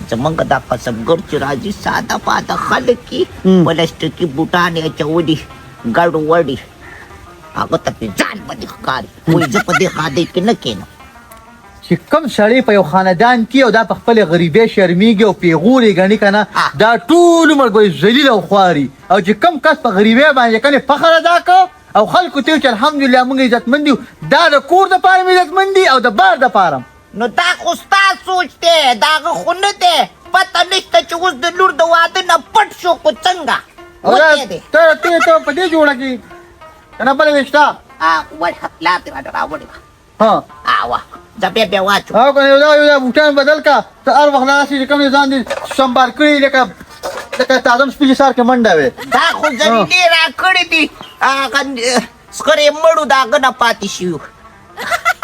زمونږ دا کسبګر چې راځي ساده پاده خلک دي، پلاستیکي بوټان یې اچولي، ګډ وډي، هغه ته پې ځان باندې ښکاري. وایي زه په دې ښادۍ کې نه کښېنم. چې کوم سړی په یو خاندان کې او دا په خپلې غریبۍ شرمیږي او پیغور یې ګڼي که نه، دا ټول عمر ګوري ذلیل او خواري. او چې کوم کس په غریبۍ باندې کنې فخر ادا کړ او خلکو ته چې الحمدلله موږ عزتمند یو، دا د کور دپاره هم عزتمند دي او د بار دپاره هم. نو دا خو ستا سوچ دی، د هغه خو نه دی. پته نشته چې اوس د لور د واده نه پټ شو خو څنګه وتی دی. ته ته ته په دې جوړه کې که نه بله دې شته؟ وړه پلار دې راته راوړې وه. ها. وه زه بیا بیا واچوم. او که نه یو دا بوټان بدل که، ته هر وخت داسې چې کوم ځان دې سمبال کړي لکه لکه تازم سپي چې سهار کې منډه وي. دا خو زمینې راکړي دي، هغه سخرې مړو د هغه نه پاتې شوي.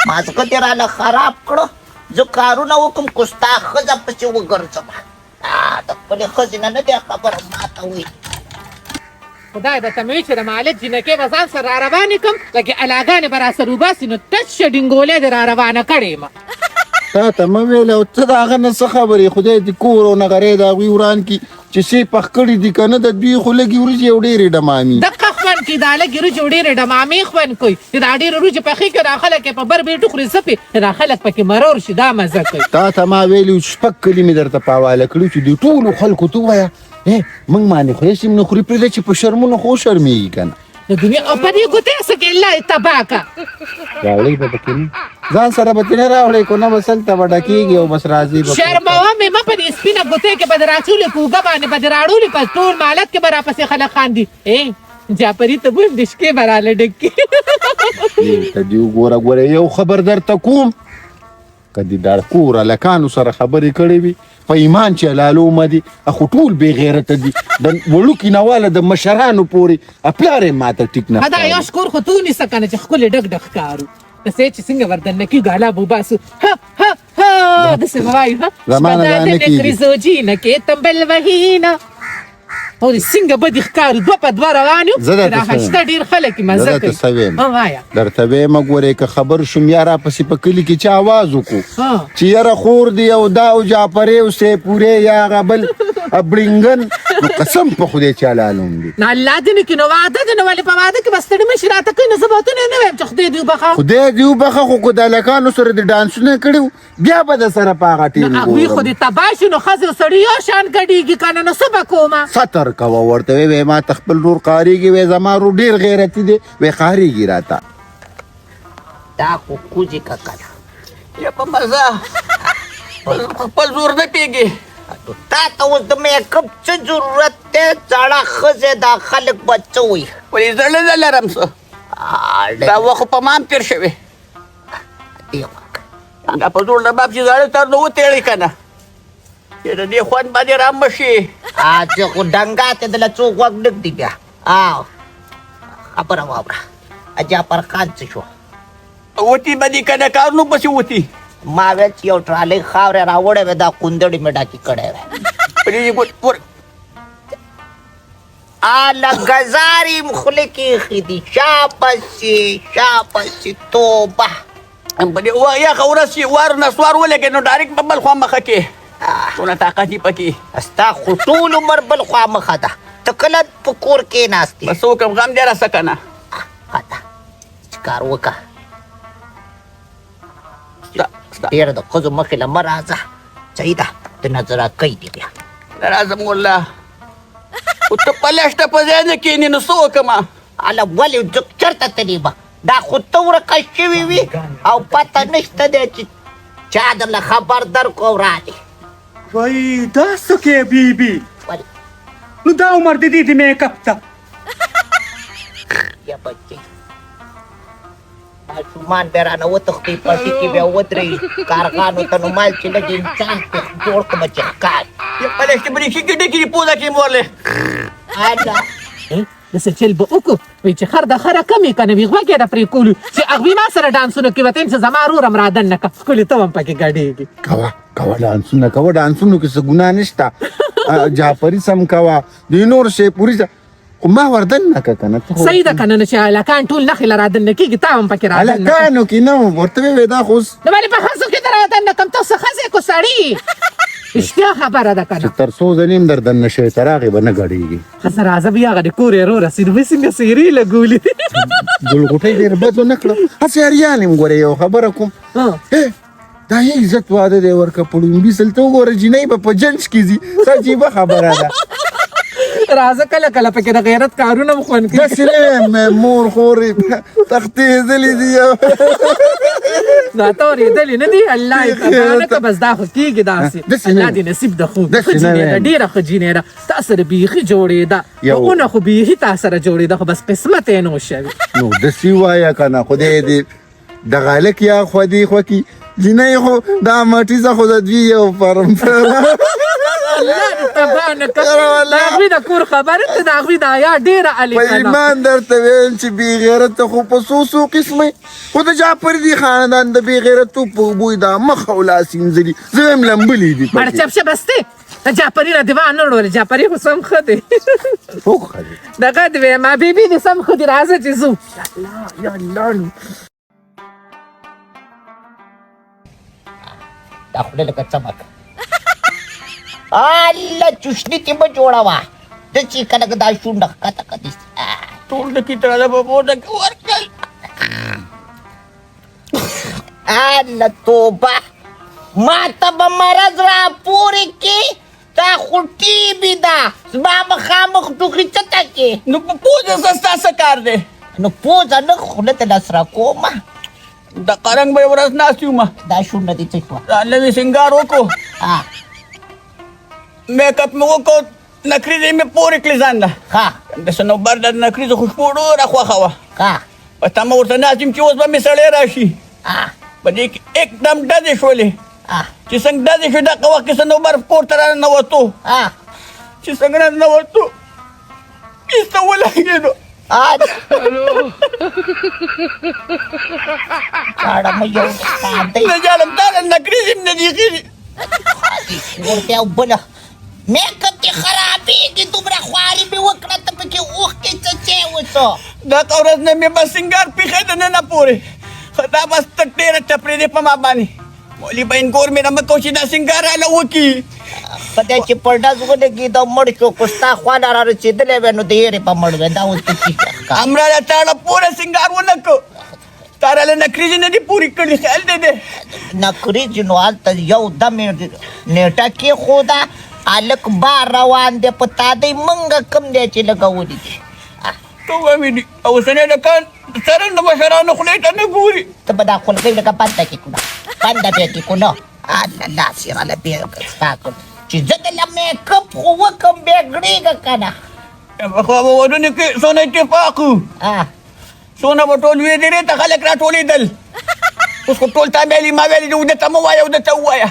مازغه دې راله خراب کړو. زه کارونه وکړم خو ستا ښځه پسې وګرځم. د خپلې ښځې نه نه دی خبره ماته وایي. خدای به ته مې وي چې د مالک جینکۍ به ځان سره را روانې کړم، لکه الاګانې به راسره وباسي، نو تشه ډینګولۍ دې را روانه کړې ما. تا ته مه ویل او ته د هغه نه څه خبرې؟ خدای دې کور او نغری د هغوی وران کړي چې څه یې پخ کړي دي که نه، د دوی خو لږې وریجې او ډېرې ډمامي. دقه خوند کوي دا لږې وریجې او ډېرې ډمامې خوند کوي. چې دا ډېرې وریجې پخې کړي دا خلک یې په بر بیټ وخوري، څه پې چې دا خلک پکې مرور شي، دا مزه کوي. تا ته ما ویلي وو چې شپږ کلي مې درته په حواله کړي چې دوی ټولو خلکو ته ووایه موږ باندې خو هېڅ هم نه خوري، پرېږده چې په شرمونو خو وشرمېږي که نه. د دنیا او په دې ګوتې څه کې الله یې تباه که. راوړی به پکې نه، ځان سره به ترې نه راوړې که نه بس هلته به ډکېږي او بس راځي به. شرموه مې مه، په دې سپینه ګوتې کې به دې راچولې، په اوږه باندې به دې راړولې، په ټول مالت کې به راپسې خلک خاندي. جعفري ته ووایم د شکې به راله ډک کړي. ته دې وګوره، ګوره یو خبر درته کوم، که دې دا کور هلکانو سره خبرې کړې وي په ایمان چې حلالو مه دي، خو ټول بې غیرته دي، د وړوکي نه واله د مشرانو پورې پلار یې ماته ټیک نه دا یو شکور خو ته ونیسه که نه چې ښکلې ډک ډک ښکارو، داسې چې څنګه وردننه کېږو الله به وباسو. ها ها ها داسې به وایو. ها زما نه دا نه کېږي. زوجینه کې تنبل وهینه. او دې څنګه بدې ښکارو، دوه په دوه روان یو. زه درته دا څه وایم؟ هشته ډېر خلک یې زه مزه درته کوي. څه وایم؟ وایه. درته وایم ګورې که خبر شوم یا راپسې په کلي کې چا اواز وکړو چې یاره خور دی او دا او جعفرې او سیپورې یا هغه بل بړینګن، نو قسم په خدای چې حلالوم دي. نه الله دې نه کړي، نو واده دې نو ولې په واده کې به ستړي مه شي راته کوي، نو زه به ورته نه وایم چې خدای دې وبخښه. خدای دې وبخښه، خو که د هلکانو سره دې ډانسونه کړي وو بیا به د سره په هغه ټیم نو هغوی خو ګورم. دې تباه شي، نو ښځې او سړي یو شان ګډېږي که نه، نو څه به کومه؟ ستر کوه ورته، وی ما ته خپل ورور قهرېږي، وی زما ورور ډېر غیرتي دی، وی قهرېږي راته. دا خو کوزې که کنه یا په مزه خپل زور نه پیږي. تا ته اوس د میک اپ څه ضرورت دی؟ زړه ښځې دا خلک به څه وایي؟ ولې زړه نه لرم څه، دا وخت خو په ما هم تېر شوی. دا په زوړ رباب چې زاړه تار نو وتېړې که نه، چې د دې خوند باندې رامه شي. چې خو ډنګا ته دله څوک غوږ نه ږدي بیا. خبره واوره، جعفر خان څه شو؟ وتي به دي که نه، کارونو پسې وتي. ما ویل چې یو ټرالۍ خاورې راوړی وی، دا کوندړې مې ډکې کړی وی. آله ګزارې م خوله کې ایښي دي، شابسې شابسې توبه. په دې یخه ورځ چې وار نسوار ولګې نو ډایرکټ به بل خوا مخه کې، څونه طاقت یې پکې. ستا خو ټول عمر بل خوا مخه ده، ته کله په کور کېناستې؟ بس څه وکړم، غم دې راسه که نه. ښه ده چې کار وکړه، ډېره د ښځو مخې له مه راځه، صحیح ده، د نظراکۍ دي بیا. نه راځم والله، خو ته په لښته په ځای نه کښېنې نو څه وکړم؟ هله ولې زه چېرته تللی به، دا خو ته ورکه شوې وي او پته نشته دی چې چا درله خبر درکړو او راغلې. وای دا څه کوې بیبي؟ ولې؟ نو دا عمر د دې د میک اپ ته. یا بچې. ماشومان به رانه وتښتي، پټي کې بیا ودرېږي کارغانو ته، نو مال چې لږ انسان پې جوړ کړم چې ښکار. یې پلشتې بریښي کې ډکې دي، پوزه کې یې مورلې. اله داسې چل به وکړو وایي چې خر د خره کمې که نه وي غوږ یې د پرې کولو چې هغوی ما سره ډانسونه کوي، ورته وایم چې زما ورور هم رادننه که ښکلې ته هم پکې ګډېږي. کوه کوه ډانسونه کوه، ډانسونو کې څه ګناه نشته. جعفري سم کوه، د نور شی پوري خو ما وردن نه که کنه. صحیح ده که نه چې هلکان ټول نښې له رادننه کېږي، تا هم پکې رادننه. هلکانو کې نه ورته وې دا خو اوس نو ولې په ښځو کې د رادننه کم؟ ته څه ښځې کو سړي؟ رښتیا خبره ده که نه؟ چې تر څو ځلې هم در دننه شوی تر هغې به نه ګډېږي. ښه راځه بیا هغه د کور یې وروره سیروي څنګه څېرې لګولي دي. ګلغوټۍ ډېر بد ونه کړه، هسې اریان یم. ګورې یو خبره کوم، دا یې عزت واده دی ورکه په ړومبي ځل ته وګوره جینۍ به په جنس کې ځي، څه عجیبه خبره ده. راځه کله کله پکې د غیرت کارونه هم خوند کوي. داسې نه وایم، مور خورې تښتېدلې دي. دا ته اورېدلې نه دي؟ الله یې تباه نه کړه، بس دا خو کېږي داسې. الله دې نصیب د خوږ ښه جینۍ ده، ډېره ښه جینۍ ده، تا سره بیخي جوړېده، ونه خو بیخي تا سره جوړېده، خو بس قسمت یې نه و شوی. نو داسې ووایه که نه، خدای دې دغه هلک یا خوا دې خوا کي جینۍ خو دا مټیزه خو د دوی یو پرمپره. الله دې تباه نه کړه، د هغوی د کور خبره ته د هغوی د حیا ډېره الې په کنه. ایمان درته ویم چې بې غیرته خو په څو څو قسمه، خو د جعفر دي خاندان د بې غیرتو په بوی دا مخ او لاس وینځلي، زه وایم لمبلي دي پکې. مړه چپ شه بس دی، د جعفري نه دې وانه وړولې، جعفري خو سم ښه دی. څوک ښه دی؟ دغه دې وایم بي بي دې سم ښه دی. راځه چې ځو. یا الله یا الله، دا خوله لکه څمک الله چوشني تې مه جوړوه، داسې که لږ دا شونډه ښکته که داسې. ټول ډکي تړله په پوزه کې ورکړل. الله توبه، ما ته به مرض راپورې کې، دا خو ټي بي ده، زما مخامخ ټوخي څه ته کې؟ نو په پوزه څه ستا څه کار دی؟ نو پوزه نه، خوله ته لاس راکومه. د قرنګ به یوه ورځ ناست یو ما. دا شونډه دې څه شوه؟ دا نوی سینګار وکړو، میک اپ مې وکړو، نکریزې مې پورې کړې ځان له. د صنوبر د نکریزو خوشبو ډېره خوښه وه. په تمه ورته ناست یم چې اوس به مې سړی راشي. په دې کې اکدم ډزې شولې، چې څنګه ډزې شوې دغه وخت کې صنوبر کور ته راننوتو، چې څنګه راننوتو ایسته ولګېدو. چاړه مې یو دی. نه جالم تا له نکریزې هم نه دي ایښي. ورته یو بله میک اپ دې خرابېږي، دومره خواري مې وکړه ته پکې اوښکې څه شی وسو. دغه ورځ نه مې بس سینګار پیښی د ننه پورې، خو دا بس ته ډېره ټپرېدې په ما باندې. مولي بینګور مې نه مه کوه چې دا سینګار راله وکړي. ښه دی چې په ډز ولګېده مړ شو، خو ستا خوا له رارسېدلی وی نو د یېرې به مړ وی. دا اوس څه شي ښکار؟ هم راله تا له پوره سینګار ونه کړ، تا راله نکریزې نه دي پورې کړي، خیال دې دی؟ نکریزې نو هلته یو دم یې نېټه کېښوده، هلک بار روان دی په تادۍ، منګه کوم دی چې لګولي دي. توبه مې دي، اوسنی هلکان څرنګه د مشرانو خولې ته نه ګوري. ته به دا خولګۍ لکه بنده کې کړه، بنده به یې کې کړو. الله لاس یې راله بیا ستا کړ چې زه د له میک اپ خو وکړم بیا ګړېږه که نه. پخوا به ودونو کې څونه اتفاق و، څونه به ټول وې دیرې ته خلک راټولېدل. اوس خو ټول تا ویلي ما ویلي ده ته مه وایه او ده ته ووایه.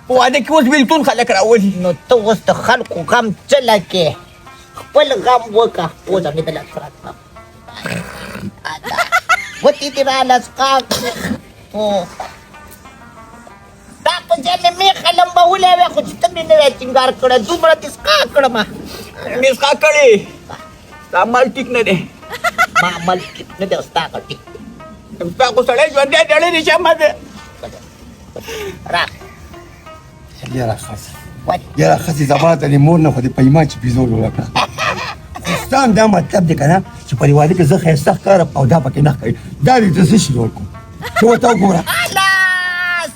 په واده کې اوس بېلتون خلک راولي. نو ته اوس د خلکو غم څه لکې، خپل غم وکړه. پوزه مې د لاس راکړه، وتې دې راله څښاک. دا په ځای مې مېخه لمبولی وی، خو چې ته مې نه وی ټینګار کړی، دومره دې څښا کړم. مې څښا کړې، ستا مال ټیک نه دی. ما مال ټیک نه دی او ستا هغه ټیک دی. ستا خو سړی ژوندی دی، اړی دې شمه دی. راغی. یاره ښځې، یاره ښځې، زما د دې مور نه خو دې په ایمان چې پیزو جوړه کړه. خو ستا هم دا مطلب دی که نه چې په دې واده کې زه ښایسته ښکارم او دا پکې نه ښکاري، دا دې زه څه شي جوړ کړم؟ ته ورته وګوره. اله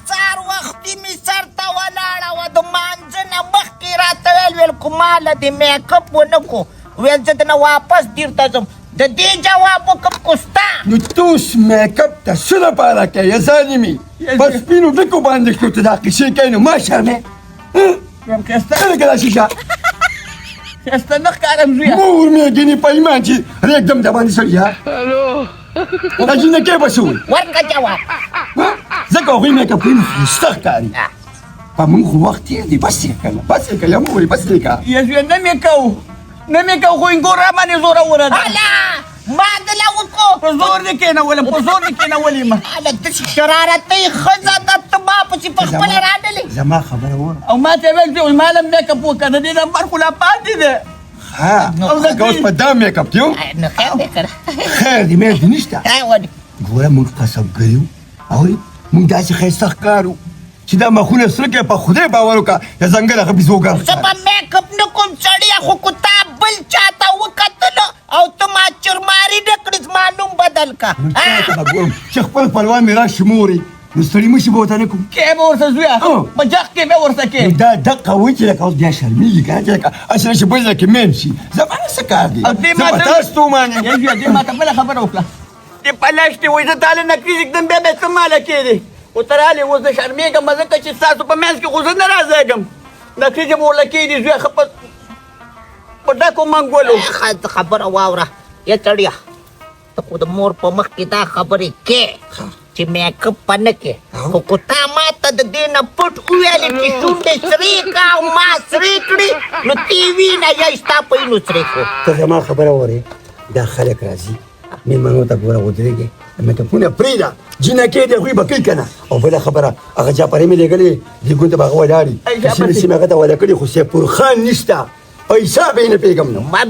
سهار وختي مې سر ته ولاړه وه، د مانځه نه مخکې راته ویل، ویل کوماله دې میک اپ ونه کړو، ویل زه درنه واپس بیرته ځم، د دې جواب وکړم کو ستا. نو ته اوس میک اپ ته څه لپاره کوې ظالمې؟ په سپینو ټکو باندې شو ته دا قصې کوې، نو ما شرمې؟ څه لکه دا شیشه ښایسته نه ښکارم زویه؟ مور مې ګینې په ایمان چې رېږدم د باندې سړیه. دا جینکۍ به څه وایي؟ ورکه جواب. ځکه هغوی میک اپ کوي نو ښایسته ښکاري. په موږ خو وخت تېر دی، بس یې که نه، بس یې که، یا مه وایي بس یې که. یه زویه نه مې کوو، نه مې کوو، خو اینګور را باندې زوروره ده. هله ما دله وکړو. په زور دې کېنولم، په زور دې کېنولې ما. هله داسې شرارتۍ ښځه ده، ته ما پسې په خپله رانلې. زما خبره واوره. او ما ته یې ویل چې ما له میک اپ وکړه، د دې نمبر خو لا پاتې دی. ښه، ځکه اوس په دا میک اپ کې یو. نو خیر دی که نه؟ خیر دی، میک دې نشته. ولې؟ ګوره موږ قصبګر یو، اورې؟ موږ داسې ښایسته ښکارو چې دا مخونه سره کړې، په خدای باور وکړه د ځنګل هغه بیزوګان زه به میک اپ نه کوم سړیه، خو که تا بل چا ته وکتلو او ته ما چرماري نه کړې، زما نوم بدل کړه. نو چا ته به ګورم چې خپل خپلوان مې راشي مورې، نو ستړي مشي به ورته نه کوم. کې به ورته زویه، په جغ کې به ورته کې. نو دا دقه وایي چې لکه اوس بیا شرمېږي که نه، چې لکه هسې نه چې بل ځای کې مین شي. زما څه کار دی؟ او دې زه ما به ته تاسو ستومان یم. یه زویه، دې ما ته بله خبره وکړه. دې په لښتې دی وایي زه تا له نکریزې ږدم، بیا به څه ماله کېدې. خو ته رالې اوس زه شرمېږم، ځکه چې ستاسو په منځ کې خو زه نه راځېږم. نکریزې به ورله کېدي زویه، ښه په ډکو منګولو. ښه خبره واوره یه سړیه، ته خو د مور په مخ کې دا خبرې کې چې میک اپ به نه کې، خو که تا ما ته د دې نه پټ وویلې چې شونډې سرې کړه او ما سرې کړې، نو تی وینه یا ستا په وینو سرې کړو. ته زما خبره واورې، دا خلک راځي مېلمنو ته ګوره ودرېږې، میک اپونه پرېږده، جینکۍ دي هغوی به کوي که نه. او بله خبره، هغه جاپرۍ مې لېږلې دې ګوند ته به هغه ولاړ وي، د سیمې سیمې هغه ته واده کړي، خو سیپور خان نشته، په حساب یې نه پوهېږم. نو ما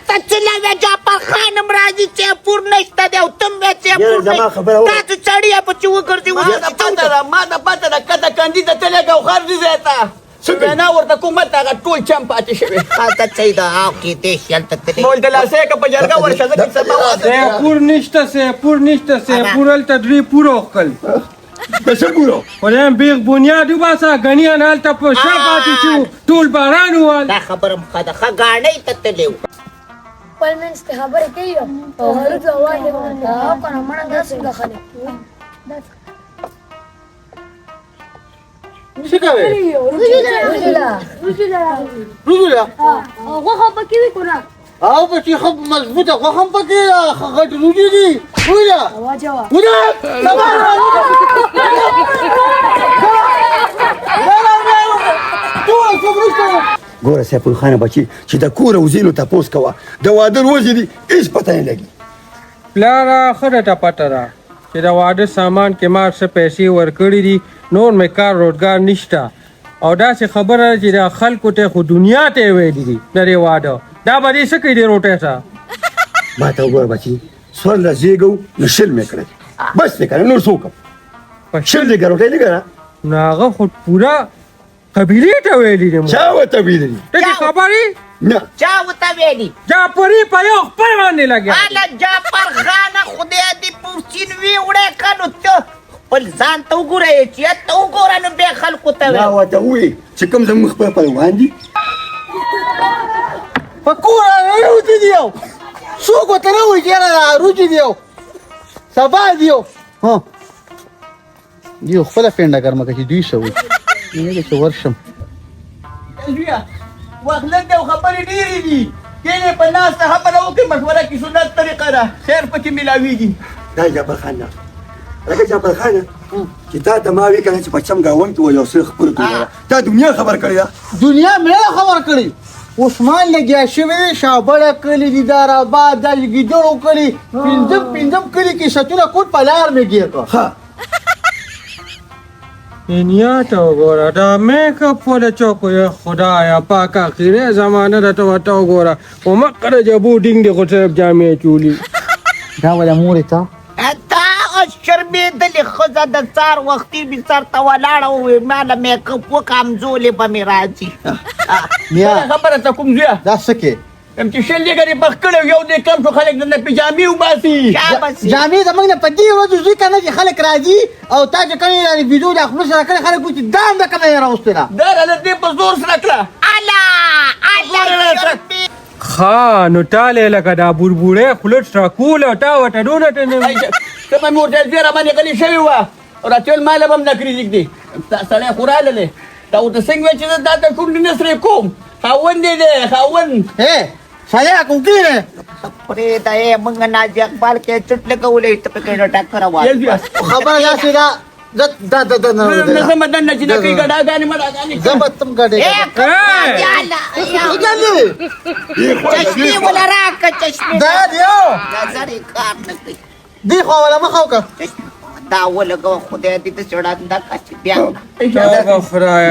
ته څه لویه جعفر خان هم راځي، سیپور نشته دی او ته هم وایې سیپور یاره زما خبره واوره. تاسو سړیه په چې وګرځي ما ته پته ده، ما ته پته ده، کته کندي ته تللی ګوهر دي ځای ته. څه کوي؟ وینا ورته کوم هلته هغه ټول چم پاتې شوی. هلته څه ده؟ او کېدای شي هلته تللی. مول د لاسه که په جرګه ورشه، ځکه چې سبا واده دی. سیپور نشته، سیپور نشته، سیپور هلته درې پوره وښکل. د څه پوره؟ خدایم بیخ بنیاد وباسه، غنیان هلته په شا پاتې شو، ټول باران ووهل. دا خبره هم ښه ده، ښه ګاڼۍ ته تللی و. خپل منځ کې خبرې کوي او غریب اواز یې ورته او که نه مړه دا څنګه خلک څه کوې؟ روزله غوښه پکې وي که نه؟ او پکې ښه مضبوطه غوښه هم پکې ده، ښه غټ روجي دي. ووځه ووځه. ګوره سیف الخانه بچي، چې د کوره وځي نو تپوس کوه، د واده ورځې دي هېڅ پته نه لګي. پلاره ښه درته پته ده چې د واده سامان کې ما څه پیسې ورکړي دي، نور مې کار روزګار نشته، او داسې خبره ده چې دا خلکو ته خو دنیا ته یې ویلي دي د دې واده، دا به دې څه کوي دې روټۍ سره؟ ما ته وګوره بچي، 14 زېږو نو 20 مې کړی، بس دی که نه نور څه وکړم؟ 20 دې که روټۍ لږه ده. نو هغه خو پوره قبیلې ته ویلي دي. چا ورته ویلي دي؟ ته دې خبر یې؟ نه. چا ورته ویلي؟ جعفري په یو خپل باندې لګیا دی. هله جعفر خانه، خدای دې پورسین ویوړی که، نو ته خپل ځان ته وګوره، احتیاط ته وګوره، نو بیا خلکو ته ما وایه. ورته وویل چې کوم زموږ خپل خپلوان دي. په کور راوتي دي، یو څوک ورته نه وایي چې یاره دا روجي دي، یو سبا دي، یو ها یو خپله پنډه ګرمه کړه چې دوی څه وایي. نه چې ورشم. زویه وخت لږ دی او خبرې ډېرې دي، کښېنې په ناسته خبره وکړې، مشوره کې سنت طریقه ده، خیر پکې میلاویږي. دا جعفر خان نه، لکه جعفر خان چې تا ته ما وی که نه چې په چم ګاونډ کې وه یو څه خبرې کړې، تا دنیا خبر کړې ده. دنیا مې نه خبر کړې، عثمان لګیا شوی دی، شابړه کلي دي، دار آباد دا ګیدړو کلي، پنځم کلي کې ستونه کوټ په لار مې ګیر کړ. ښه. دنیا ته وګوره، دا میک اپ والا چوکو، یا خدایا پاکه اخیری زمانه ده، ته ورته وګوره، خو مکه د جبو ډینګ دی، خو صرف جامې اچولي. دا وله مورې ته دا شرمېدلې ښځه د سهار وختي مې سر ته ولاړه وویل ما له میک اپ وکړه، همزولې به مې راځي. میا. بله خبره ته کوم زویه؟ دا څه کې؟ کوم چې 20 لیږه دې پخ کړی، یو دې کم شو، خلک درنه پجامې وباسي. جامې زموږ نه په دې ورځو ځي که نه چې خلک راځي او تا چې کومې دا ویډیو د خپل سره کړې، خلک وایي چې دا هم د کومه یې راوستې ده. دا راله دې په زور سره کړه. الا، الا، شرمې. ښه نو تاله لکه دا بوربوړی خوله سره کوله، تا ورته دونه ته نه وي. ته به مې ورته زوی راباندې غلې شوې وه، او راته ویل ما له به هم نکریزې ږدي. ستا سړی خو راللی، تا ورته څنګه ویل چې زه تا ته شونډې نه سرې کوم؟ خاوند دې دی، خاوند. ای سړیه کوم کښېنه. پرېږده ای موږ ناجي اقبال کې چټ لګولی ته پکې ډاکټر وایي. خبره داسې ده دا دا دا دا نه نه زه به دننه جینکۍ ګډاګانې مډاګانې زه به تم ګډې چشمې وله راکړه چشمې دا دی نظر یې کار نه کوي دی خوا وله مخه وکړه دا ولګوه خدای دې داسې ړنده کړه چې بیا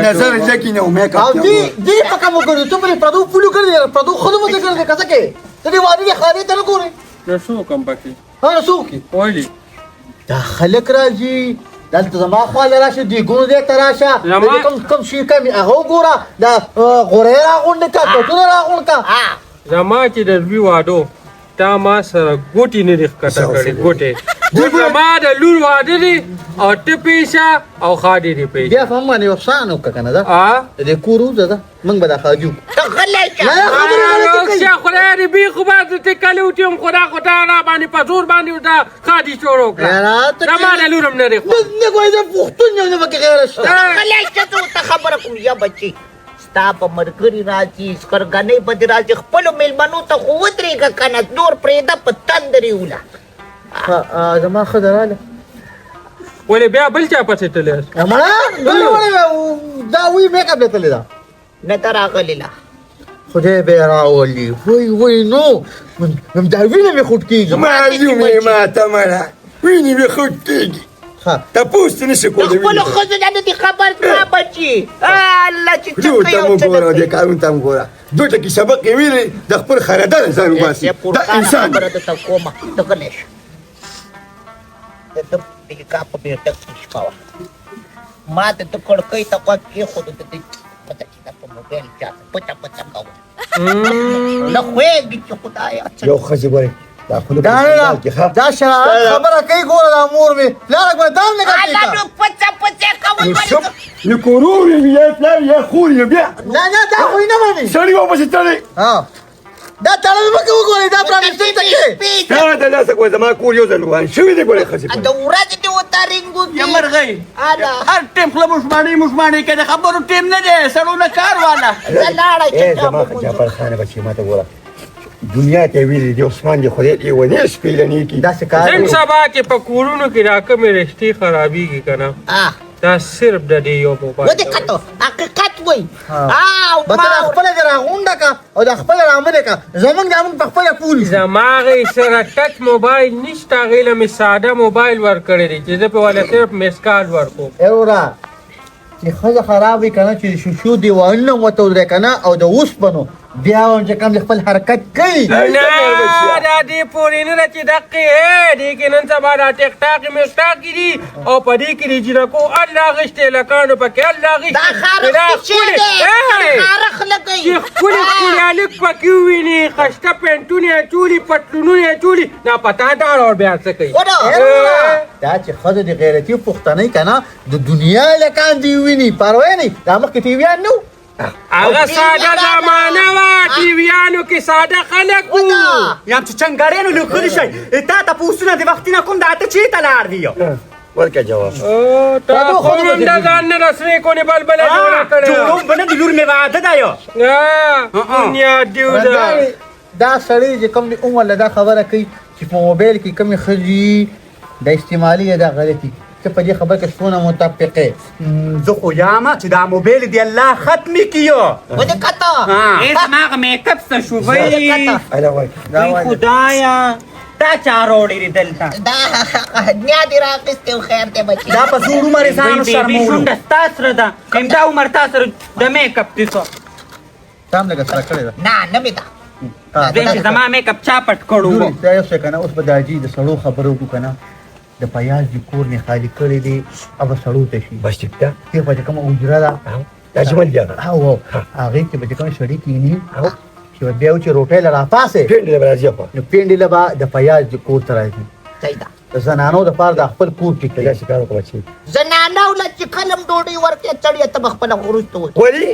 نظر ځکې نه میک او دی دی په کوم ګوري ته پرې پردو پولو ګرځې پردو ښځو پسې ګرځې که څه کوې ته دې واده دې ښادۍ ته نه ګورې نو څه وکړم پکې ها څوک ولې دا خلک راځي دلته زما خواله راشه دیګونو ځای ته راشه کوم کوم شي کمې هغه وګوره دا غوری راغونډ کړه کټونه راغونډ کړه. زما چې د زوی واده تا ما سره ګوټې نه دي ښکته کړې ګوټې زما د لور واده دی او ته پیشه او ښادي دې پیشه بیا خو هم باندې یو احسان وکړه که نه ده د دې کور ووځه ده موږ به دا ښادي وکړو. ته غلی شه. نه خبرې غلطې کوي. شه خدای دې بې خو به زه ټکلی وټیم خدا خو تا را باندې په زور باندې دا ښادي شروع کړه زما د لور هم نه دی نه نه ګورې زه پښتون یم نه پکې غیرت شته. ته غلی شه زه ورته خبره کوم یا بچي ستا به ملګري راځي سکرګنۍ به دې راځي خپلو مېلمنو ته خو ودرېږه که نه نور پرېږده په تندر یې وله. زما ښځه راغله. ولې بیا بل چا پسې تللی یاست؟ مړه دا وی میک اپ له تللی ده نه ده راغلې لا. خدای به یې راولي وای وای نو دا وینه مې خوټ کېږي. معلوم یې ماته مړه وینې مې خوټ کېږي تپوس ته نشي کولی. د خپلو ښځو نه نه دي خبر زما بچي الله چې څه کوي او ته څه نه وګوره کوي. دې کارونو ته هم ګوره دوه ټکي سبق یې ویلی د خپل خردار ځان وباسي دا انسان خبره درته کومه ته غلی شه. د ده نکاح په بیټک کې شپه وه ما د ده کړکۍ ته غوږ کېښود د ده پته چې دا په موبایل چا څه پچه پچه کوله نه خوېږي چې خدایه څه یو ښځې ګورې دا خوله دا نه دا شرارت خبره کوي ګوره دا مور مې پلار ګوره دا هم نه الله نو پچه پچه کول نو کورور یې یا پلار یا خور یې بیا نه نه دا خو یې نه مني سړي ورپسې تړي دا تړل مه کوه ګورې دا پرانیستل ته کې دا د لاسه ګوره زما کور یو ځل روان شوی دی ګورې ښځې د ورځې دې ورته رینګ وکړي یا مرغۍ هر ټیم خوله مشماڼۍ مشماڼۍ کوي د خبرو ټیم نه دی سړو نه کار واله. زه لاړه چې زما جعفر خانه بچې ما ته ګوره دنیا ته ویلي دي عثمان دې خدای لیونی سپېلنی کړي داسې کار نن سبا کې په کورونو کې دا کومې رشتې خرابېږي که نه دا صرف د دې یو موبایل ودې کتو حقیقت وایي او به ته خپله دې راغونډه که او دا خپله رامنې که زمونږ دا مونږ په خپله پوه زما هغې سره ټچ موبایل نشته هغې له مې ساده موبایل ورکړی دی چې زه پرې والا صرف میس کال ورکوم. وروره چې ښځه خراب وي که نه چې شیشو دیوالونه هم ورته ودرې که نه او د اوسپنو بیا هم چې کوم خپل حرکت کوي. نه دا دې پورې نه ده چې دقې دې کې نن سبا دا ټیک ټاکې میک ټاکې دي او په دې کې د جینکو الله غشتې لکانو پکې الله غشتې دا خارښ څه شی دی خارښ لګوي چې ښکلي ښکلي هلک پکې وویني خشته پینټونه یې اچولي پتلونونه یې اچولي دا په تا ډار اور بیا څه کوي. دا چې ښځه د غیرتي پښتنۍ که نه د دنیا لکان دې وویني پروا یې نه دا مخکې ټي ویان نه وو. هغه ساده زمانه وه ټي ویانو کې ساده خلک وو. یم چې چنګړې نو لیکلی شي تا ته پوسونه د وختي نه کوم دا ته چېرته لاړ دی ورکه جواب. تا خو هم د ځان نه د سرې کونې بلبله جوړه کړې جوړوم به نه د لور مې واده دی. دنیا دیو ده. دا سړی چې کوم دی عمر له دا خبره کوي چې په موبایل کې کومې ښځې د استعمالي دا غلطي ته په دې خبره کې څونه متفق یې؟ زه خو یم چې دا موبایل دې الله ختم کړي. ودې کته ای زما هغه میک اپ څه شو وی خدایه دا چا راوړی دی دلته؟ دا نیا دې راخیستې او خیر دی بچي. دا په زوړ عمر یې ځان وشرمولو. شونډه ستا سره ده همدا عمر تا سره د میک اپ دی څه تا هم لږه سره کړې ده. نه نه مې ده. زه چې زما میک اپ چا پټ کړو. دا یو څه که نه اوس به د حاجي د سړو خبرو وکړو که نه د پیاز د کور مې خالي کړی دی او به سړو ته شي. بس ټیک ده. دې خوا چې کومه حجره ده دا جمل دی هغه. او هغې کې به چې کوم سړي کښېني چې بیا چې روټۍ له راپاڅې پېنډې له به راځي خوا نو پېنډې له به د پیاز د کور ته راځي. صحیح ده. د زنانو دپاره د خپل کور ټیک دی. داسې کار وکړه چې زنانو له چې کله هم ډوډۍ ورکړې چړې ته به خپله وروسته وکړې. ولې؟